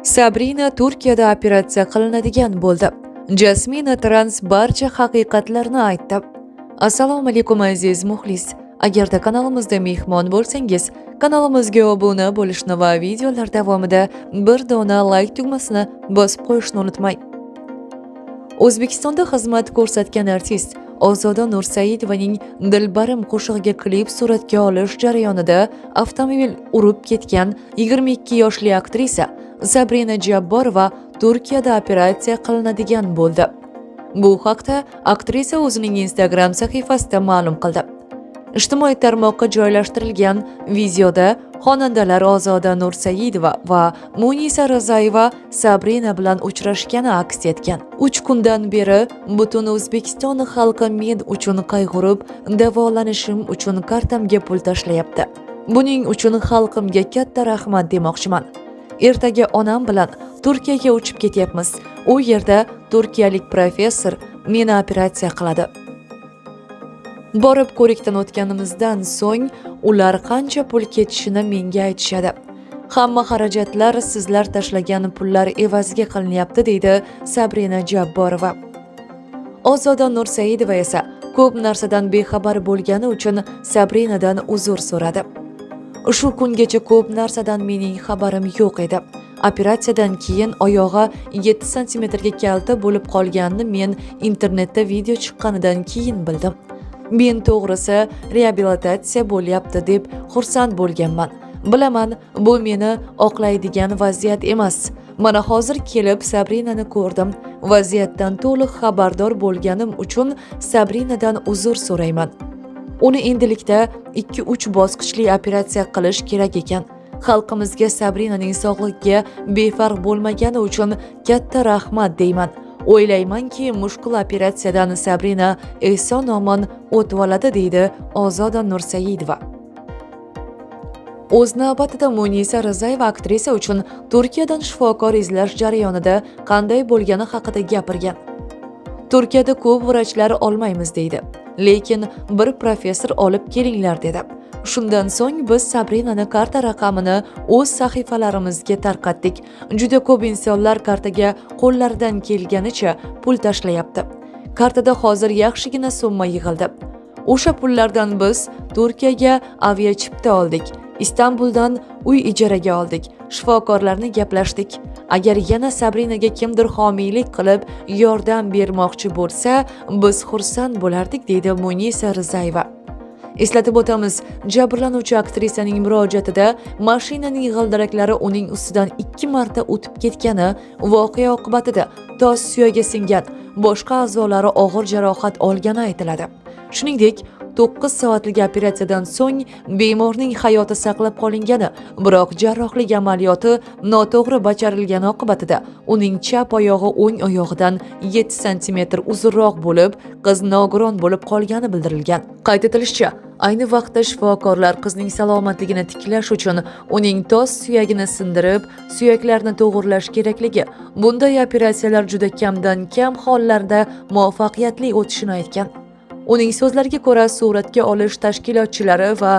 Sabrina Turkiyada operatsiya qilinadigan bo'ldi. Jasmina Trans barcha haqiqatlarni aytdi. Assalomu alaykum, aziz muxlis. Agarda kanalimizda mehmon bo'lsangiz, kanalimizga obuna bo'lishni va videolar davomida bir dona like tugmasini bosib qo'yishni unutmang. O'zbekistonda xizmat ko'rsatgan artist Ozoda Nursaidovaning "Dilbarim" qo'shig'iga klip suratga olish jarayonida avtomobil urib ketgan 22 yoshli aktrisa Sabrina Jabborova Turkiyada operatsiya qilinadigan bo'ldi. Bu haqda aktrisa o'zining Instagram sahifasida ma'lum qildi. Ijtimoiy tarmoqqa joylashtirilgan videoda xonandalar Ozoda Nursaidova va Munisa Rizayeva Sabrina bilan uchrashgani aks etgan. 3 kundan beri butun O'zbekiston xalqi men uchun qayg'urib, davolanishim uchun kartamga pul tashlayapti. Buning uchun xalqimga katta rahmat demoqchiman. Ertaga onam bilan Turkiyaga uchib ketyapmiz. U yerda turkiyalik professor meni operatsiya qiladi. Borib ko'rikdan o'tganimizdan so'ng ular qancha pul ketishini menga aytishadi. Hamma xarajatlar sizlar tashlagan pullar evaziga qilinyapti, deydi Sabrina Jabborova. Ozoda Nursaidova esa ko'p narsadan bexabar bo'lgani uchun Sabrinadan uzr so'radi. Shu kungacha ko'p narsadan mening xabarim yo'q edi. Operatsiyadan keyin oyog'i 7 santimetrga kalta bo'lib qolganini men internetda video chiqqanidan keyin bildim. Men to'g'risi reabilitatsiya bo'lyapti deb xursand bo'lganman. Bilaman, bu meni oqlaydigan vaziyat emas. Mana hozir kelib Sabrinani ko'rdim. Vaziyatdan to'liq xabardor bo'lganim uchun Sabrinadan uzr so'rayman. Uni endilikda 2-3 bosqichli operatsiya qilish kerak ekan. Xalqimizga Sabrinaning sog'ligiga befarq bo'lmagani uchun katta rahmat deyman. O'ylaymanki, mushkul operatsiyadan Sabrina eson-omon o'tib oladi, deydi Ozoda Nursaidova. O'z navbatida Munisa Rizayeva aktrisa uchun Turkiyadan shifokor izlash jarayonida qanday bo'lgani haqida gapirgan. Turkiyada ko'p vrachlar olmaymiz deydi. Lekin bir professor olib kelinglar dedi. Shundan so'ng biz Sabrinani karta raqamini o'z sahifalarimizga tarqatdik. Juda ko'p insonlar kartaga qo'llaridan kelganicha pul tashlayapti. Kartada hozir yaxshigina summa yig'ildi. O'sha pullardan biz Turkiyaga aviachipta oldik. Istanbuldan uy ijaraga oldik. Shifokorlarni gaplashdik. Agar yana Sabrinaga kimdir homiylik qilib yordam bermoqchi bo'lsa, biz xursand bo'lardik, deydi Munisa Rizayeva. Eslatib o'tamiz, jabrlanuvchi aktrisaning murojaatida mashinaning g'ildiraklari uning ustidan 2 marta o'tib ketgani, voqea oqibatida tos suyagi singan, boshqa a'zolari og'ir jarohat olgani aytiladi. Shuningdek, 9 soatlik operatsiyadan so'ng bemorning hayoti saqlab qolingani, biroq jarrohlik amaliyoti noto'g'ri bajarilgani oqibatida uning chap oyog'i o'ng oyog'idan 7 santimetr uzunroq bo'lib, qiz nogiron bo'lib qolgani bildirilgan. Qayd etilishicha, ayni vaqtda shifokorlar qizning salomatligini tiklash uchun uning tos suyagini sindirib, suyaklarni to'g'irlash kerakligi, bunday operatsiyalar juda kamdan kam hollarda muvaffaqiyatli o'tishini aytgan. Uning so'zlariga ko'ra, suratga olish tashkilotchilari va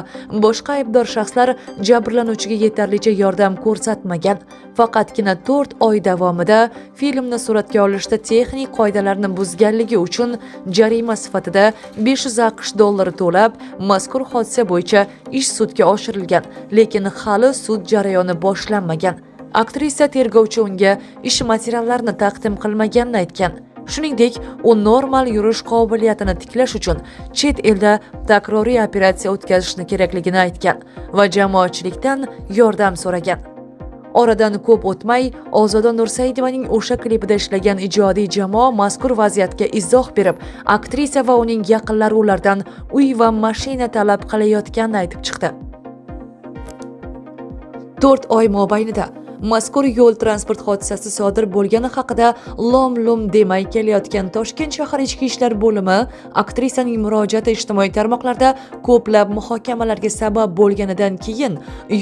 boshqa aybdor shaxslar jabrlanuvchiga yetarlicha yordam ko'rsatmagan. Faqatgina 4 oy davomida filmni suratga olishda texnik qoidalarni buzganligi uchun jarima sifatida 500 AQSh dollari to'lab, mazkur hodisa bo'yicha ish sudga oshirilgan, lekin hali sud jarayoni boshlanmagan. Aktrisa tergovchi unga ish materiallarini taqdim qilmaganini aytgan. Shuningdek, u normal yurish qobiliyatini tiklash uchun chet elda takroriy operatsiya o'tkazishni kerakligini aytgan va jamoatchilikdan yordam so'ragan. Oradan ko'p o'tmay, Ozoda Nursaidovaning o'sha klipida ishlagan ijodiy jamoa mazkur vaziyatga izoh berib, aktrisa va uning yaqinlari ulardan uy va mashina talab qilayotganini aytib chiqdi. 4 oy mobaynida mazkur yo'l transport hodisasi sodir bo'lgani haqida lom-lum demay kelayotgan Toshkent shahar ichki ishlar bo'limi aktrisaning murojaati ijtimoiy tarmoqlarda ko'plab muhokamalarga sabab bo'lganidan keyin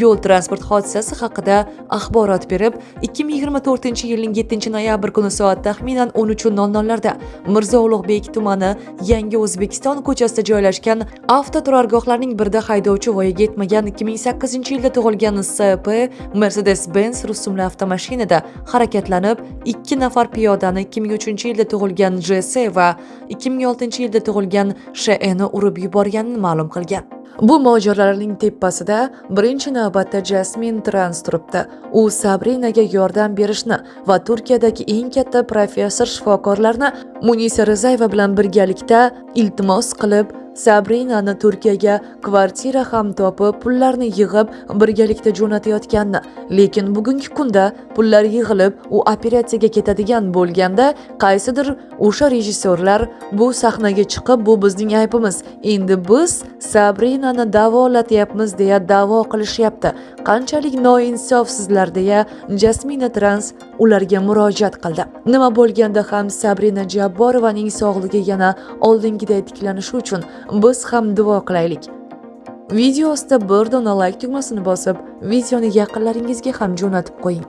yo'l transport hodisasi haqida axborot berib, 2024-yilning 7 noyabr kuni soat taxminan 13:00 larda Mirzo Ulug'bek tumani Yangi O'zbekiston ko'chasida joylashgan avtoturargohlarning birida haydovchi voyaga yetmagan 2008-yilda tug'ilgan SP Mercedes-Benz rusumli avtomashinada harakatlanib, 2 nafar piyodani, 2003-yilda tug'ilgan JS va 2006-yilda tug'ilgan SHni urib yuborganini ma'lum qilgan. Bu mojarolarning tepasida birinchi navbatda Jasmin Trans turibdi. U Sabrinaga yordam berishni va Turkiyadagi eng katta professor shifokorlarni Munisa Rizayeva bilan birgalikda iltimos qilib, Sabrinani Turkiyaga kvartira ham topib, pullarni yig'ib, birgalikda jo'natayotganini, lekin bugungi kunda pullar yig'ilib, u operatsiyaga ketadigan bo'lganda, qaysidir o'sha rejissyorlar bu sahnaga chiqib, bu bizning aybimiz, endi biz Sabrinani davolatyapmiz deya da'vo qilishyapti. Qanchalik noinsofsizlar, deya Jasmina Trans ularga murojaat qildi. Nima bo'lganda ham Sabrina Jabborovaning sog'ligi yana oldingiday tiklanishi uchun biz ham duo qilaylik. Video ostida bir dona like tugmasini bosib, videoni yaqinlaringizga ham jo'natib qo'ying.